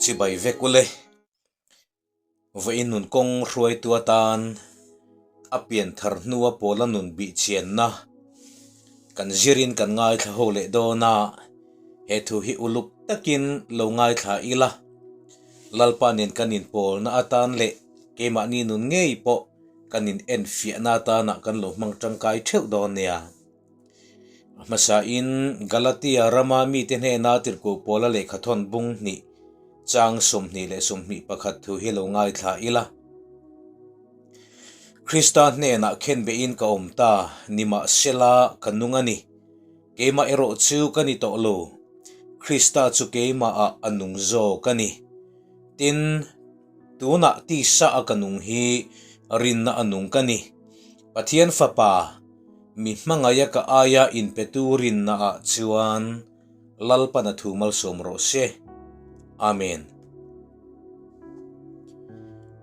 Chibai vek ule. Vawiin nun kawng hruaitu atan a pian thar hnua pawla nun bih chianna kan zirin kan ngaithla ho leh dawn a, he thu hi uluk takin lo ngaithla ila, Lalpa nen kan inpawlna atan leh keimahni nun ngei pawh kan in enfiahna atana kan lo hmang tangkai theuh dawn nia. A hmasain Galatia rama mite hnena tirhkoh pawla lehkhathawn bung hnih chang 21 thu hi lo ngaithla ila. Krista hnenah khenbehin ka awm ta, nimahsela ka nung a ni. Keimah erawh chu ka ni tawh lo, Krista chu keimahah a nung zawk a ni. Tin, Tunah tisa a ka nung hi rinna a nung ka ni. Pathian Fapa, mi hmangaih a ka aia inpetu rinna ah chuan Lalpan a thu malsawm rawh se. Amen.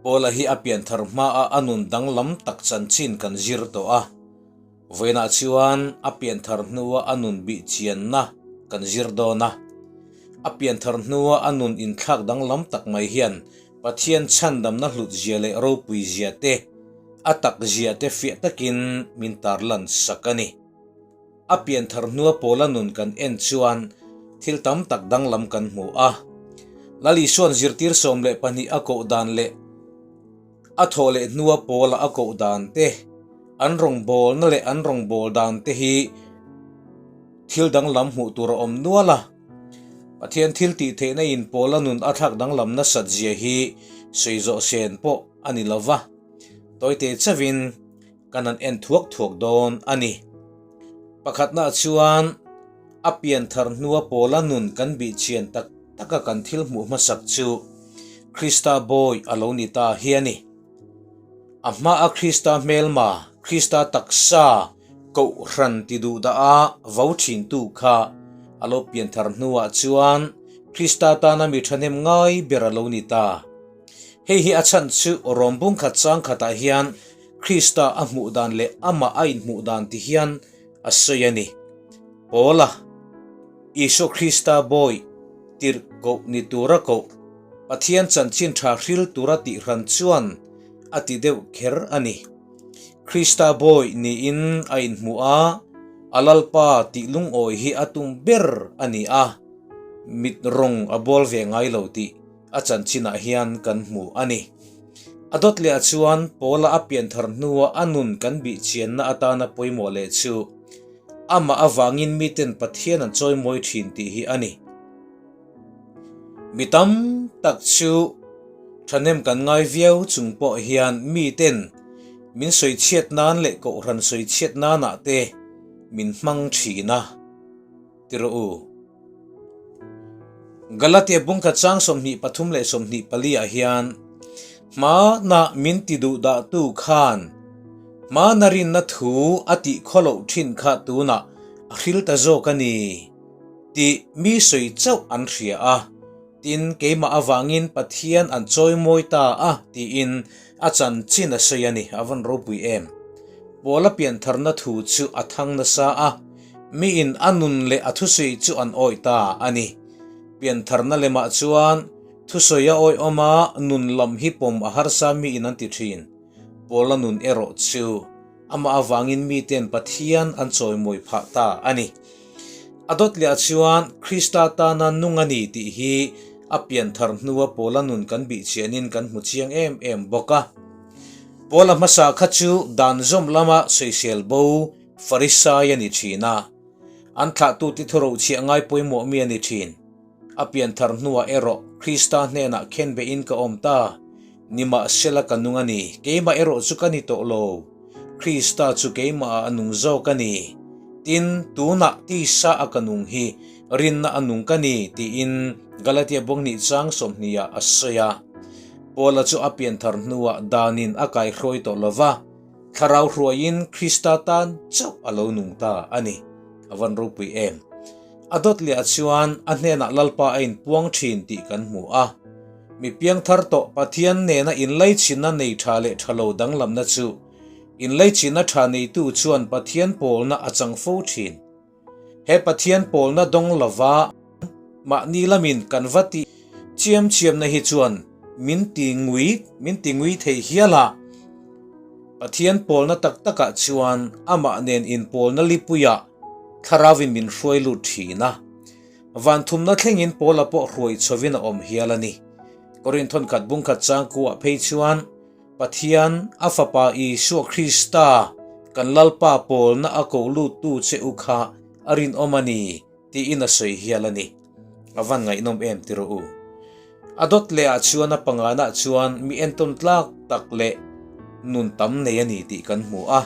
Paula hi a pianthar hma a a nun danglam tak chanchin kan zir tawh a. Vawiinah chuan a pianthar hnua a nun bihchianna kan zir dawn a. A pianthar hnua a nun inthlak danglam tak mai hian Pathian chhandamna hlutzia leh ropuizia te, a takzia te fiah takin min tarlan sak a ni. A pianthar hnua pawla nun kan en chuan thil tam tak danglam kan hmu a. Lal Isua'n zirtir 12 a koh dan leh A thawh leh hnua pawla a koh dan te, an rawngbawlna leh an rawngbâwl dan te hi thil danglam hmuh tur a awm nual a. Pathian thil tih theihna in pawla nun a thlak danglam nasat zia hi sawi zawh sen pawh a ni lo va, tawite chauhin kan han en thuak thuak dawn a ni. Pakhatna chuan a pian thar hnua pawla nun kan bih chian tak taka kan thil hmuh hmasak chu Krista bawi a lo ni ta hi a ni. A hmaa Krista hmelma, Krista taksa kohhran ti duh dah a vo thintu kha a lo pian thar hnuah chuan Krista tana mi thahnem ngai ber a lo ni ta. Hei hi a chhan chu Rom bungkhat chang khatah hian Krista a hmuh dan leh amah a inhmuh dan ti hian a sawi a ni. Paula, Isua Krista bawi tirh koh ni tura koh, Pathian chanchin tha hril tura tih hran chuan a ti deuh kher a ni. Krista bawi niin a inhmuh a, a Lalpa tih lungawi hi a tum ber a ni a, mit rawng a bawl ve ngai lo tih a chanchinah hian kan hmu a ni. A dawt leh ah chuan Paula a pianthar hnua a nun kan bihchianna atana pawimawh leh chu amah avangin miten Pathian an chawimawi thin tih hi a ni. Mi tam tak chu thahnem kan ngai viau chung pawh hian miten min sawichhiat nan leh kohhran sawichhiat nanah te min hmang thin a. Ti rawh u. Galatia bungkhat chang 23 leh 24 ah hian, Hmana min ti duh dahtu khan hmana rinna thu a tih khawloh thin kha tunah a hril ta zawk a ni tih mi sawi chauh an hria a, tin keimah avangin Pathian an chawimawi ta a tiin a chanchin a sawi a ni, a van ropui em. Paula piantharna thu chu a thang nasa a. Miin a nun leh a thusawi chu an awih ta a ni. Piantharna lemah chuan thusawi a awihawm a, nun lam hi pawm a harsa miin an ti thin. Paula nun erawh chu amah avangin miten Pathian an chawimawi phah ta a ni. A dawt leh ah chuan Krista tana nung a ni tih hi a pianthar hnua Paula nun kan bih chianin kan hmu chiang em em bawk a. Paula hmasa kha chu dan zawm lama sawisel bo Farisai a ni thin a, an thlahtute thurochhiah ngai pawimawh mi a ni thin. A pianthar hnuah erawh Krista hnenah khenbehin ka awm ta, nimahsela ka nung a ni, keimah erawh chu ka ni tawh lo, Krista chu keimahah a nung zawk a ni. Tin, tunah tisa a ka nung hi rinna a nung ka ni, tiin Galatia Bawngnih chang sawmhnih ah a sawi a. Paula chu a pianthar hnuah danin a kaihruai tawh lo va, Thlarau hruaiin Krista tan chauh a lo nung ta a ni. A van ropui em! A dawt leh ah chuan a hnenah Lalpa a inpuang thin tih kan hmu a. Mi piangthar tawh Pathian nena inlaichinna nei tha leh tha lo danglamna chu inlaichinna tha neitu chuan Pathian pawlna a chang fo thin. He Pathian pawlna dawng lova mahni lamin kan va tih Chiam chiamna hi chuan min ti ngui min ti ngui thei hial a. Pathian pawlna tak takah chuan amah nen inpawlna lipuiah thlarauin min hruai lut thin a. Van thumna thlengin Paula pawh hruai chhovin a awm hial a ni. Korinth thawnkhat bungkhat changkuah phei chuan Pathian a Fapa Isua Krista kan Lalpa pawlna a ko luttu che u kha a rinawm a ni tiin a sawi hial a ni. A van ngaihnawm em ti rawh u. A dawt leh ah chuan a panganah chuan mi entawn tlak tak leh nun tam nei a ni tih kan hmu a.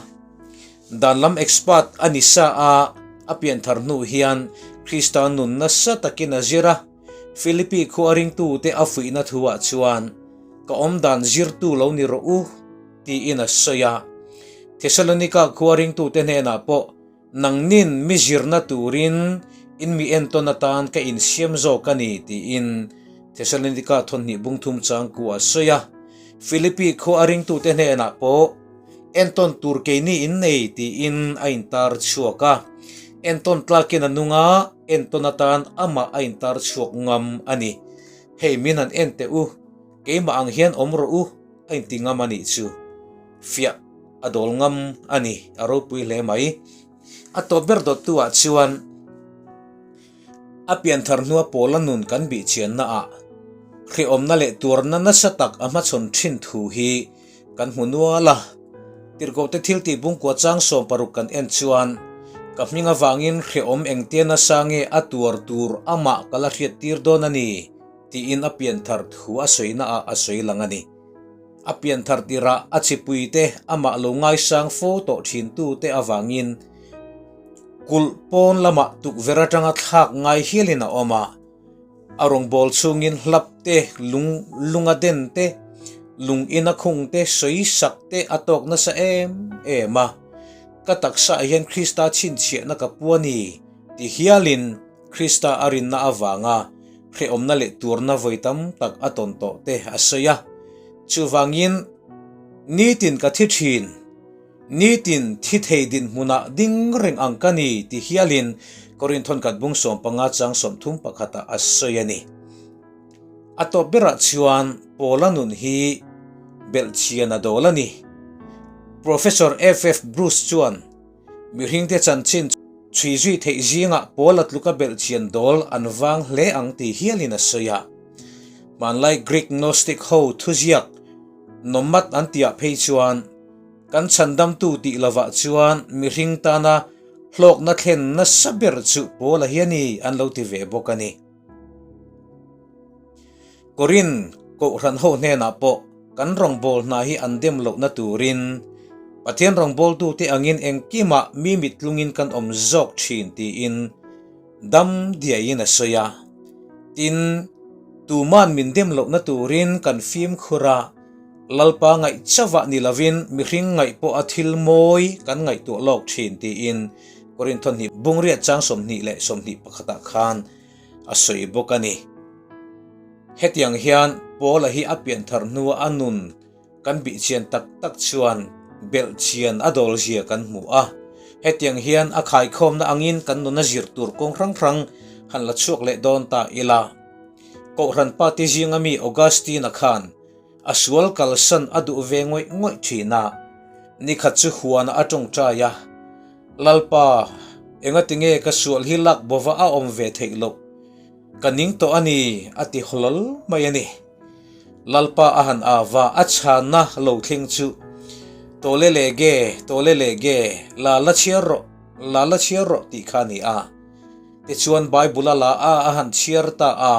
Dan lam expert a ni sa a, a pianthar hnu hian Krista nun nasa takin a zir a. Philippi khua ringtute a fuihna thuah chuan, Ka awmdan zirtu lo ni rawh u, tiin a sawi a. Thesalonika khua ringtute hnenah pawh Nangnin mi zirna turin in mi entawn atan ka insiam zawk a ni, tiin Thesalonika thawhnih bungthum changku a sawi a. Philippi khua a ringtute hnenah pawh entawn tur keini in nei tiin a intar chhuak a. Entawn tlakin a nung a, entawn atan amah a intar chhuak ngam a ni. Hei min han en teh u, keimah ang hian awm rawh u, a inti ngam a nih chu. Fiah. A dawl ngam a ni, a ropui hle mai. A tawp ber dawttu ah chuan a pianthar hnua pawla nun kan bih chianna ah hrehawmna leh tuarna nasa tak a hmachhawn thin thu hi kan hmu nual a. Tirhkohte thil tih bungkua chang 60 kan en chuan ka hming avangin hrehawm engtia nasa nge a tuar tur amah ka la hriat tir dawn a ni tiin a pianthar thu a sawina ah a sawi lang a ni. A pianthar tirah a chipuite amah lo ngaisang fo tawh thintute avangin kulh pawn lamah tukverh atanga thlak ngai hialin a awm a. A rawngbâwl chhungin hlap te, lung lunga den te, lung ina khung te, sawi sak te a tawk nasa em em a. Ka taksaah hian Krista chhinchhiahna ka pu a ni ti hialin Krista a rinna avanga hrehawmna leh tuarna vawi tam tak a tawn tawh te a sawi a. Chuvangin, nitin ka thi thin, nitin thi thei dinhmunah ding reng ang ka ni ti hialin Korinth thawnkhat bung 15 chang 30 pakhatah a sawi a ni. A tawp berah chuan Paula nun hi belhchian a dawl a ni. Professor FF Bruce chuan, Mihringte chanchin chhui zui theih zingah Paula tluka belhchian dawl an vang hle ang ti hialin a sawi a. Hmanlai Greek Gnostic ho thuziak Nomad an tihah phei chuan kan chhandamtu tih lovah chuan mihring tana hlawkna thlen nasa ber chu Paula hi a ni an lo ti ve bawk a ni. Korinth kohhran ho hnenah pawh kan rawngbâwl hna hi an dem lohna turin Pathian rawngbâwltute angin engkimah mi mittlungin kan awm zawk thin tiin dam diaiin a sawi a. Tin, tuman min dem lohna turin kan fimkhur a, Lalpa ngaih chauhah ni lovin mihring ngaih pawh a thil mawi kan ngaihtuah lawk thin tiin Korinth thawhnih bungriat chang 21 khan a sawi bawk a ni. Hetiang hian Paula hi a pianthar hnua a nun kan bihchian tak tak chuan belhchian a dawl zia kan hmu a. Hetiang hian a khaikhawmna angin kan nuna zir tur kawng hrang hrang han la chhuak leh dawn ta ila. Kohhran pa te zinga mi Augustine-a khan a sual kalsan a duh ve ngawih ngawih thin a. Nikhat chu huanah a tawngtai a, Lalpa, engatinge ka sual hi lak bova a awm ve theih loh? Ka ning tawh a ni, a ti hlawl mai a ni. Lalpa a han au va, a chhanna lo thleng chu, Tawle leh ge, tawle leh ge, la la chhiar rawh, la la chhiar rawh tih kha a ni a. Tichuan Bible a la a, a han chhiar ta a,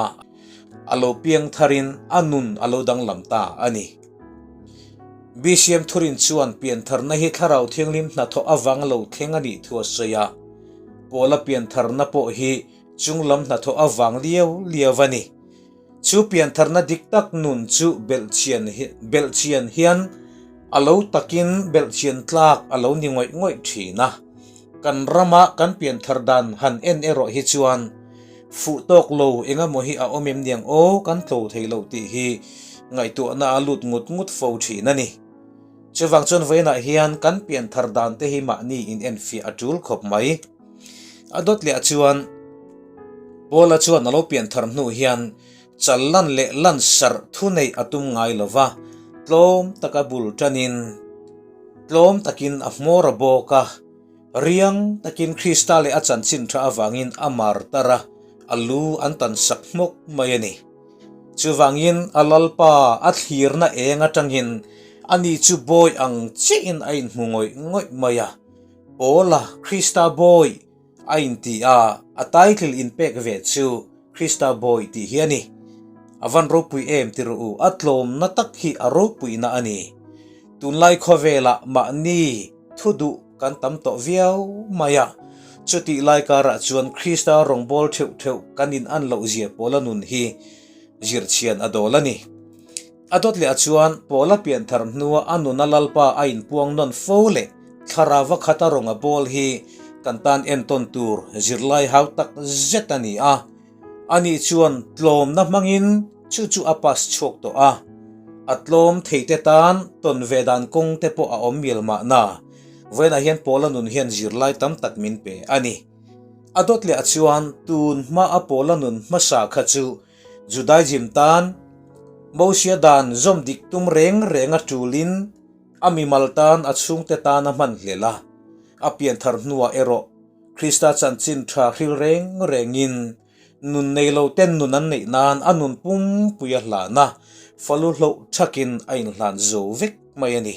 a lo piang tharin a nun a lo danglam ta a ni. BCM Thurin chuan piantharna hi Thlarau Thianghlim hnathawh avang lo thleng a nih thu a sawi a, Paula piantharna pawh hi chunglam hnathawh avang liau liau a ni. Chu piantharna dik tak nun chu belhchian belhchian hian a lo takin belhchian tlak a lo ni ngawih ngawih thin a. Kan rama kan pianthar dan han en erawh hi chuan fuh tawk lo engemaw hi a awm em niang aw kan tlo thei lo tih hi ngaihtuahna a lut ngut ngut fo thin a ni. Chuvang chuan vawiinah hian kan pianthar dan te hi mahni in enfiah a tul khawp mai. A dawt leh ah chuan Paula chuan a lo pianthar hnu hian. Chal lan leh lansarh thuneih a tum ngai lo va, tlawm taka bul tanin tlawm takin a hmawr a bawk a. Riang takin Krista leh a chanchin tha avangin a mar tar a, a lu an tan sak hmawk mai a ni. Chuvangin a Lalpa a thlirna eng atangin ani chu bawi ang chiahin a inhmu ngawih ngawih mai a. Paula, Krista bawi a inti a, a title inpek ve chu Krista bawi tih hi a ni. A van ropui em ti rawh u, a tlawmna tak hi a ropuina a ni. Tunlai khawvelah mahni thu duh kan tam tawh viau mai a, chutih lai karah chuan Krista rawngbâwl theuh theuh kan in an loh zia Paula nun hi zirchhian a dawl a ni. A dawt leh ah chuan Paula pianthar hnua a nuna Lalpa a inpuang nawn fo leh thlarava khata rawng a bawl hi kan tan entawn tur zirlai hau tak zet a ni a. Ani chuan tlawmna hmangin chu chu a pass chhuak tawh a, a tlawm theite tan tawn ve dan kawng te pawh a awm mial mahna. Vawiinah hian Paula nun hian zirlai tam tak min pe a ni. A dawt leh ah chuan tun hma a Paula nun hmasa kha chu Judaism tan Mosia dan zawm dik tum reng reng a tulin a mimal tan a chhungte tan a hman hlel a, a pianthar hnuah erawh Krista chanchin tha hril reng rengin nun nei lo ten nun an neih nan a nun pumpui a hlan a, falu hloh thakin a inhlan zo vek mai a ni.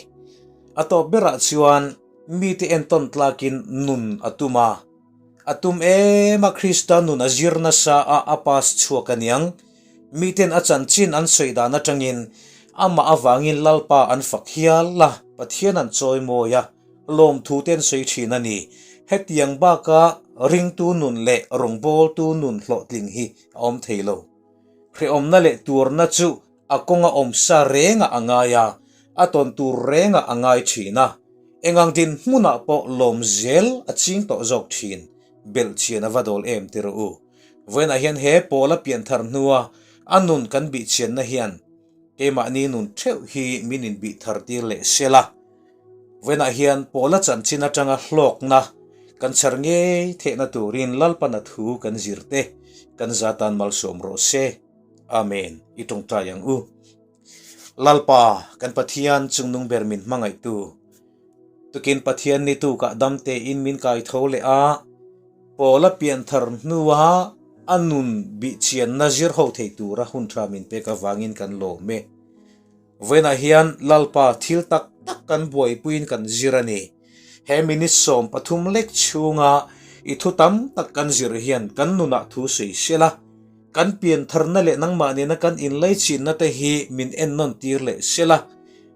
A tawp berah chuan mite entawn tlakin nun a tum a. A tum em a Krista nun a zir nasa a a pass chhuak aniang. Miten a chanchin an sawi dan atangin amah avangin Lalpa an fak hial a, Pathian an chawimawi a, lawmthu te an sawi thin a ni. Hetiang baka ringtu nun leh rawngbawltu nun hlawhtling hi a awm thei lo. Hrehawmna leh tuarna chu a kawnga awm sa rengah a ngai a, a tawn tur rengah a ngai thin a. Engang dinhmunah pawh lawm zel a ching tawh zawk thin, belh chian a va dawl em ti rawh u. Vawiinah hian he pawl a pianthar hnua a nun kan bihchianna hian keimahni nun theuh hi min inbih thar tir leh sel a. Vawiinah hian pawl a chanchin atanga hlawkna kan chhar ngei theihna turin Lalpana thu kan zir te kan za tan malsawm rawh se. Amen. I tawngtai ang u. Lalpa, kan Pathian chungnung ber min hmangaihtu, tukin Pathian ni tukah dam tein min kai tho leh a, Paula pianthar hnua a nun bihchianna zir ho thei tura hun tha min pek avangin kan lawm e. Vawiinah hian Lalpa thil tak tak kan buaipuiin kan zir a ni. He minute 13 lek chhunga i thu tam tak kan zir hian kan nunah thu sawi sela, Kan piantharna leh nangmah nena kan inlaichinna te hi min ennawn tir leh sela.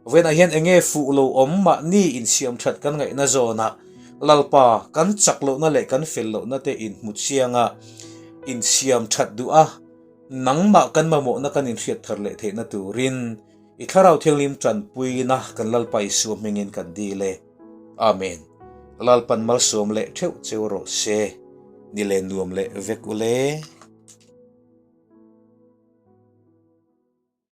Vawiinah hian enge fuh lo awm mahni insiam that kan ngaihna zawnah Lalpa kan chak lohna leh kan fel lohna te inhmu chianga insiam that duh a, nangmah kan mamawhna kan inhriat thar leh theihna turin i Thlarau Thianghlim tanpuina kan Lalpa Isua hmingin kan dil e. Amen. Lalpan malsawm leh theuh cheu rawh se. Ni le nuam leh vek u le.